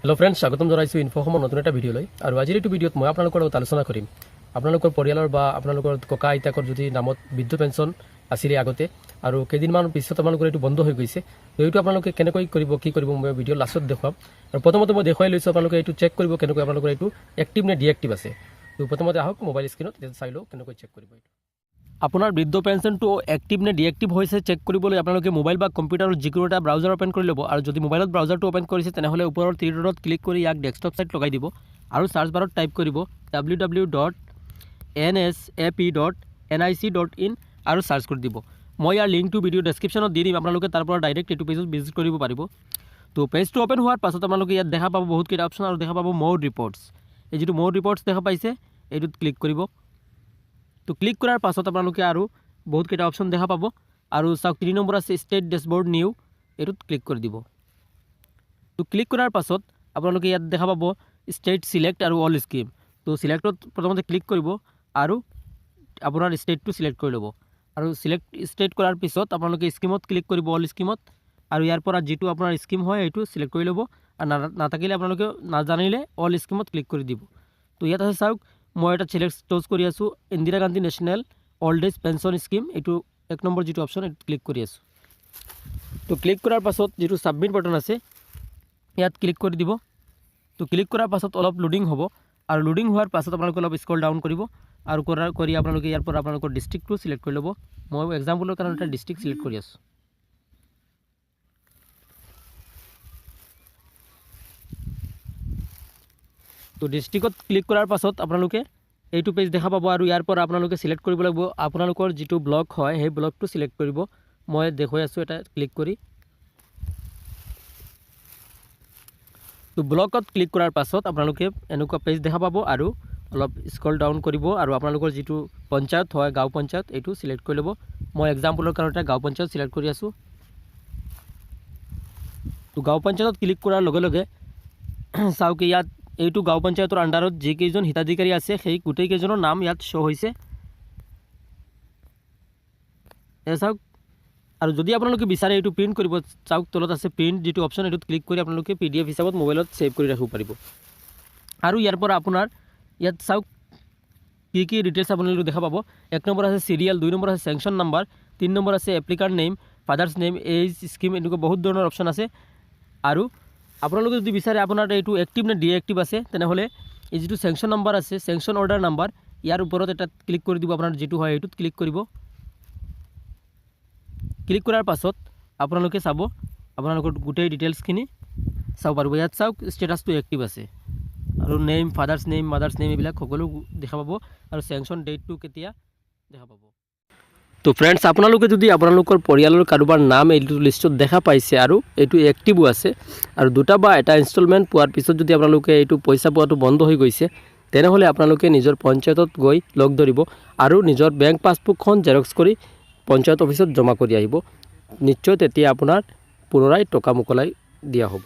Hello' friends, স্বাগতম জনাইছোঁ ইনফ' অসমৰ নতুন এটা ভিডিঅ'লৈ। আৰু আজিৰ এইটো ভিডিঅ'ত মই আপোনালোকৰ লগত আলোচনা কৰিম, আপোনালোকৰ পৰিয়ালৰ বা আপোনালোকৰ ককা আইতাকৰ যদি নামত বৃদ্ধ পেঞ্চন আছিলে আগতে আৰু কেইদিনমান পিছত আপোনালোকৰ এইটো বন্ধ হৈ গৈছে, তো এইটো আপোনালোকে কেনেকৈ কৰিব, কি কৰিব, মই ভিডিঅ' লাষ্টত দেখুৱাম। আৰু প্ৰথমতে মই দেখুৱাই লৈছোঁ, আপোনালোকে এইটো চেক কৰিব কেনেকৈ আপোনালোকৰ এইটো এক্টিভ নে ডিএক্টিভ আছে। তো প্ৰথমতে আহক মোবাইল স্ক্ৰীণত, তেতিয়া চাই লওঁ কেনেকৈ চেক কৰিব এইটো। আপোনাৰ বৃদ্ধ পেঞ্চনটো এক্টিভ নে ডিএক্টিভ হৈছে চেক কৰিবলৈ আপোনালোকে মোবাইল বা কম্পিউটাৰত যিকোনো এটা ব্ৰাউজাৰ অ'পেন কৰি ল'ব। আৰু যদি মোবাইলত ব্ৰাউজাৰটো অ'পেন কৰিছে, তেনেহ'লে ওপৰৰ থ্ৰী ডটত ক্লিক কৰি ইয়াক ডেস্কটপ ছাইট লগাই দিব আৰু চাৰ্চ বাৰত টাইপ কৰিব ww.nsap.nic.in আৰু চাৰ্চ কৰি দিব। মই ইয়াৰ লিংকটো ভিডিঅ' ডেছক্ৰিপশ্যনত দি দিম, আপোনালোকে তাৰ পৰা ডাইৰেক্ট এইটো পেজত ভিজিট কৰিব পাৰিব। তো পেজটো অ'পেন হোৱাৰ পাছত আপোনালোকে ইয়াত দেখা পাব বহুতকেইটা অপশ্যন আৰু দেখা পাব মোৰ ৰিপৰ্টছ। এই যিটো মোৰ ৰিপৰ্টছ দেখা পাইছে, এইটোত ক্লিক কৰিব। তো ক্লিক কৰাৰ পাছত আপোনালোকে আৰু বহুতকেইটা অপশ্যন দেখা পাব। আৰু চাওক, 3 নম্বৰ আছে ষ্টেট ডেছবৰ্ড নিউ, এইটোত ক্লিক কৰি দিব। তো ক্লিক কৰাৰ পাছত আপোনালোকে ইয়াত দেখা পাব ষ্টেট চিলেক্ট আৰু অল স্কিম। তো চিলেক্টত প্ৰথমতে ক্লিক কৰিব আৰু আপোনাৰ ষ্টেটটো চিলেক্ট কৰি ল'ব। আৰু চিলেক্ট ষ্টেট কৰাৰ পিছত আপোনালোকে স্কিমত ক্লিক কৰিব, অল স্কিমত, আৰু ইয়াৰ পৰা যিটো আপোনাৰ স্কিম হয় সেইটো চিলেক্ট কৰি ল'ব। আৰু নাথাকিলে, আপোনালোকে নাজানিলে অল স্কিমত ক্লিক কৰি দিব। তো ইয়াত আছে চাওক, মই এটা চিলেক্ট চুজ কৰি আছোঁ, Indira Gandhi national old age pension scheme. এইটো 1 নম্বৰ যিটো অপশ্যন, এইটোত ক্লিক কৰি আছোঁ। তো ক্লিক কৰাৰ পাছত যিটো ছাবমিট বাটন আছে, ইয়াত ক্লিক কৰি দিব। তো ক্লিক কৰাৰ পাছত অলপ লোডিং হ'ব আৰু লোডিং হোৱাৰ পাছত আপোনালোকে অলপ স্ক্ৰল ডাউন কৰিব আৰু কৰি আপোনালোকে ইয়াৰ পৰা আপোনালোকৰ ডিষ্ট্ৰিক্টটো চিলেক্ট কৰি ল'ব। মই এক্সাম্পলৰ কাৰণে এটা ডিষ্ট্ৰিক্ট চিলেক্ট কৰি আছোঁ। তো ডিষ্ট্ৰিক্টত ক্লিক কৰাৰ পাছত আপোনালোকে এইটো পেজ দেখা পাব আৰু ইয়াৰ পৰা আপোনালোকে চিলেক্ট কৰিব লাগিব আপোনালোকৰ যিটো ব্লক হয়, সেই ব্লকটো চিলেক্ট কৰিব। মই দেখুৱাই আছোঁ এটা ক্লিক কৰি। তো ব্লকত ক্লিক কৰাৰ পাছত আপোনালোকে এনেকুৱা পেজ দেখা পাব আৰু অলপ স্ক্ৰল ডাউন কৰিব আৰু আপোনালোকৰ যিটো পঞ্চায়ত হয়, গাঁও পঞ্চায়ত, এইটো চিলেক্ট কৰি ল'ব। মই এক্সাম্পলৰ কাৰণে এটা গাঁও পঞ্চায়ত চিলেক্ট কৰি আছোঁ। তো গাঁও পঞ্চায়তত ক্লিক কৰাৰ লগে লগে চাওক, ইয়াত এইটো গাঁও পঞ্চায়তৰ আণ্ডাৰত যিকেইজন হিতাধিকাৰী আছে, সেই গোটেইকেইজনৰ নাম ইয়াত শ্ব' হৈছে। এয়া চাওক। আৰু যদি আপোনালোকে বিচাৰে এইটো প্ৰিণ্ট কৰিব, চাওক তলত আছে প্ৰিণ্ট যিটো অপশ্যন, এইটোত ক্লিক কৰি আপোনালোকে পিডিএফ হিচাপত মোবাইলত ছেভ কৰি ৰাখিব পাৰিব। আৰু ইয়াৰ পৰা আপোনাৰ ইয়াত চাওক কি কি ডিটেইলছ আপোনালোকে দেখা পাব। 1 নম্বৰ আছে চিৰিয়েল, 2 নম্বৰ আছে চেংচন নাম্বাৰ, 3 নম্বৰ আছে applicant name, father's name, age, scheme, এনেকুৱা বহুত ধৰণৰ অপশ্যন আছে। আৰু আপোনালোকে যদি বিচাৰে আপোনাৰ এইটো এক্টিভ নে ডিএক্টিভ আছে, তেনেহ'লে এই যিটো চেংচন নাম্বাৰ আছে, চেংচন অৰ্ডাৰ নাম্বাৰ, ইয়াৰ ওপৰত এটা ক্লিক কৰি দিব। আপোনাৰ যিটো হয় সেইটোত ক্লিক কৰিব। ক্লিক কৰাৰ পাছত আপোনালোকে চাব, আপোনালোকৰ গোটেই ডিটেইলছখিনি চাব পাৰিব। ইয়াত চাওক, ষ্টেটাছটো এক্টিভ আছে আৰু name, father's name, mother's name, এইবিলাক সকলো দেখা পাব আৰু চেংচন ডেটটো কেতিয়া দেখা পাব। তো ফ্ৰেণ্ডছ, আপোনালোকে যদি আপোনালোকৰ পৰিয়ালৰ কাৰোবাৰ নাম এইটো লিষ্টত দেখা পাইছে আৰু এইটো এক্টিভো আছে আৰু দুটা বা এটা ইনষ্টলমেণ্ট পোৱাৰ পিছত যদি আপোনালোকে এইটো পইচা পোৱাটো বন্ধ হৈ গৈছে, তেনেহ'লে আপোনালোকে নিজৰ পঞ্চায়তত গৈ লগ ধৰিব আৰু নিজৰ বেংক পাছবুকখন জেৰক্স কৰি পঞ্চায়ত অফিচত জমা কৰি আহিব। নিশ্চয় তেতিয়া আপোনাৰ পুনৰাই টকা মোকলাই দিয়া হ'ব।